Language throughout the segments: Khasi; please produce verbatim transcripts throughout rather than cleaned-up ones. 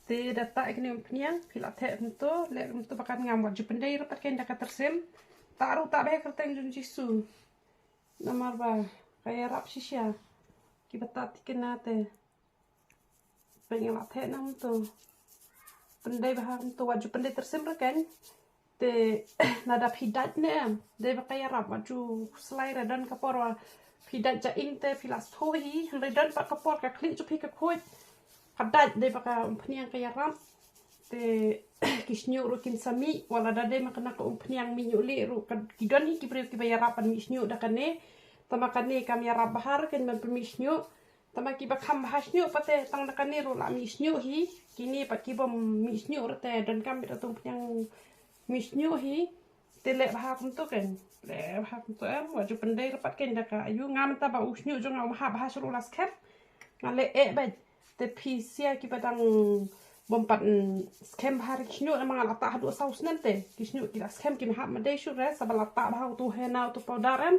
Te da tah ïa kane umphniang, phi la theh kumto, leh kumto ba kan ngam, wat ju pyndei ruh pat kein da ka tyrsim. Tah ruh tah bha ha ka kyrteng jong Jisu. Namar ba ka ïarap shisha. Kiba tah thikna te. Peit nga la theh na kumto. Pyndei bha kumto, wat ju pyndei tyrsim ruh kein. Te lada phi dait ne em, dei ba ka ïarap, wat ju slai re, don ka por ba phi dait ja ing te phi la sngewthuh hi, hynrei don pat ka por ka khlieh jong phi ka khuid. Ka dait, dei ba ka umphniang ka ïarap. Te ki shñiuh ruh kin sa mih, wat lada dei ma kane ka umphniang mih ñiuh lieh ruh, ka, ki don hi ki briew kiba ïarap ban mih shñiuh da kane. Tangba kane kam ïarap bha ruh kein ban pynmih shñiuh. Tangba kiba kham bha shñiuh pat te tang da kane ruh la mih shñiuh hi. Kine pat kibym mih shñiuh ruh te donkam beit da uto umphniang mih shñiuh hi. Te leh bha kumto kein. Leh bha kumto em, wat ju pyndei ruh pat kein da ka aïu. Nga mynta ba u shñiuh jong nga um hap bha shuh ruh la skhem. Nga leh eh beit. Te phi sha kiba dang bym pat, mm, skhem bha ruh ki shñiuh, namar nga la tah haduh saw snem te. Ki shñiuh ki la skhem, kim hap ma dei shuh re, sa ba la tah bha uto henna uto powder em.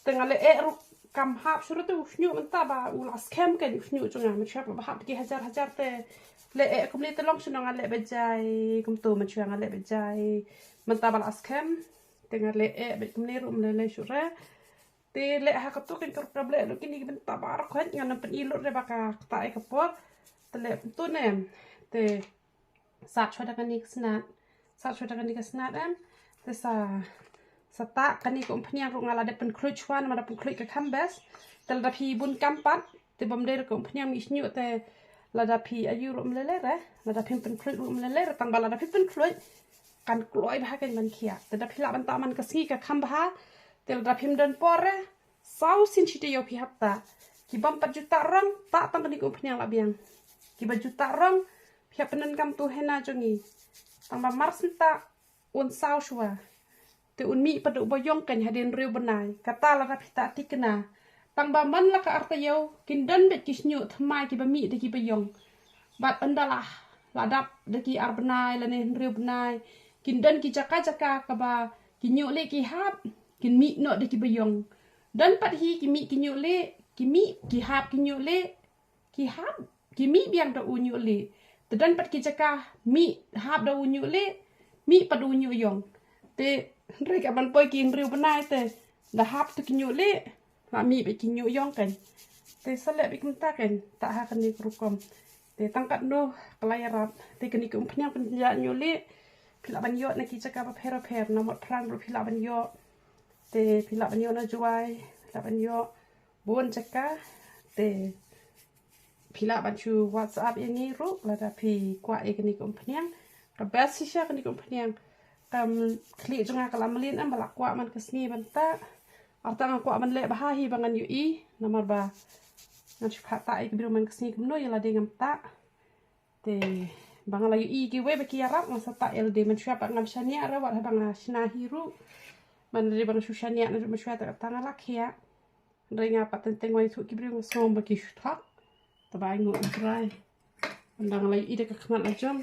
Te nga leh eh ruh kam hap shuh ruh te u shñiuh mynta ba u la skhem kein u shñiuh jong nga, mynshuwa ba hap ki hajar hajar te. Leh eh kumne te long shuh, nga leh beit jai kumto, mynshuwa nga leh beit jai. Mynta ba la skhem te nga leh eh beit kumne ruh ym lei lei shuh re. Te leh ha kato kein ka rukom leh lut kine ki bynta baroh khoit, ngan ym pyni lut re ba ka ktah ïa ka por. Te leh kumto ne. Te sat shuwa da kane ka snat. Sat shuwa da kane ka snat em. Te sa, sa tah kane ka umphniang ruh nga la dep pynkhluit shuwa, namar da pynkhluit ka kham best. Te lada phi bun kam pat, te bym dei ruh ka umphniang mih shñiuh te lada phi aïu ruh ym lei lei re. Lada phim pynkhluit ruh ym lei lei re, tangba lada phi pynkhluit kan kloi bha kein ban khiah. Te da phi lah ban tah man ka sngi ka kham bha. Te lada phim don por re, saw sien shi taïew phi hap tah. Ki bym pat ju tah rong, tah tang kane ka umphniang la biang. Kiba ju tah rong, phi hap pyndonkam uto henna jong ngi. Tangba mar shen tah, un saw shuwa. Te un mih pat da uba ïong kein hadien hynriew bnai. Kata lada phi tah thikna. Tangba man la ka ar taïew, kin don beit ki shñiuh thymmai kiba mih da kiba ïong. Bad ynda la, la dap da ki ar bnai lane hynriew bnai, kin don ki jaka jaka kaba ki ñiuh lieh ki hap, kin mih noh da kiba ïong. Don pat hi ki mih ki ñiuh lieh, ki mih ki hap ki ñiuh lieh, ki hap, ki mih biang da u ñiuh lieh. Te don pat ki jaka mih hap da u ñiuh lieh, mih pat da u ñiuh ïong. Te hynrei ka ban poi ki hynriew bnai te da hap tu ki ñiuh lieh, la mih beit ki ñiuh ïong kein. Te sa leh beit kumta kein, tah ha kane ka rukom. Te tang katno ka la ïarap. Te kane ka umphniang pynjah ñiuh lieh, phi lah ban ïoh na ki jaka bapher bapher, na Motphran ruh phi lah ban ïoh. Te phi lah ban ïoh na Jowai, phi lah ban ïoh bun jaka. Te phi lah ban shu WhatsApp ïa ngi ruh lada phi kwah ïa kane ka umphniang. Ka best shisha kane ka umphniang. Ka khlieh jong nga ka la mlien em, ba la kwah man ka sngi ban tah. Arta nga kwah ban leh bha hi ba ngan ïohi, namar ba ngan shu phah tah ïa ki briew man ka sngi kumno ïa lade ngam tah. Te ba nga la ïohi kiwei ba ki ïarap nga sa tah ïa lade, mynshuwa pat ngam shaniah re wat haba nga shna hi ruh. Ban lade ba nga shu shaniah naduh mynshuwa te kata nga la khiah. Hynrei nga pat teng teng nga ïathuh ki briew nga sngew ba ki shu thok. Te ba ai nguh U Trai. Ynda nga la ïohi da ka khmat la jong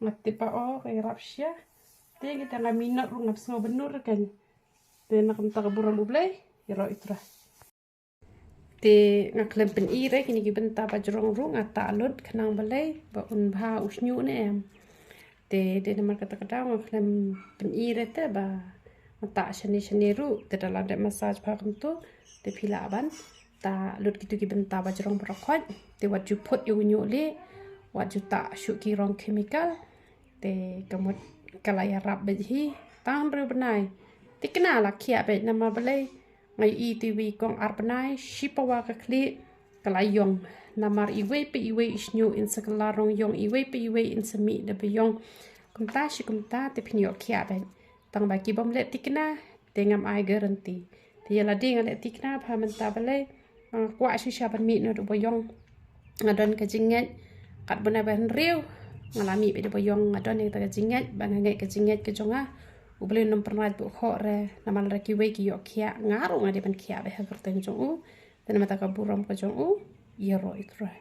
nga tip ba o ka ïarap shisha. Te kita nga minot ruh ngam sngew ba nud re kein. Te na kumta ka burom U Blei, ïaroh U Trai. Te nga khlem pyni re kine ki bynta ba jrong ruh, nga tah lut khnang balei ba un bha u shñiuh ne em. Te dei namar kata ka daw nga khlem pyni re te ba nga tah shane shane ruh, te da la dep massage bha kumto te phi lah ban tah lut kito ki bynta ba jrong baroh khoit. Te wat ju phut ïa u ñiuh lieh, wat ju tah shuh ki rong chemical. Te ka mut ka la ïarap beit hi tang hynriew bnai. Te kane la khiah beit namar balei? Nga ïohi te iwei i kong ar bnai, shi pawa ka khlieh ka la ïong. Namar iwei pa iwei i shñiuh in sa kylla rong ïong, iwei pa iwei in sa mih da ba ïong. Kumta shi kumta te phin ïoh khiah beit. Tang ba ki bym leh thikna te ngam ai guarantee. Te ïa lade nga leh thikna bha mynta balei? Nga kwah shisha ban mih noh da ba ïong. Nga don ka jingngeit katba na ba hynriew nga la mih beit da ba ïong, nga don ïa kata ka jingngeit ba nga ngeit ka jingngeit ka jong nga. U Blei un ym pynrwai ba u khoh re, namar lada kiwei ki ïoh khiah, nga ruh nga dei ban khiah beit ha ka kyrteng jong u. Te namar kata ka burom ka jong u, ïaroh ïa U Trai.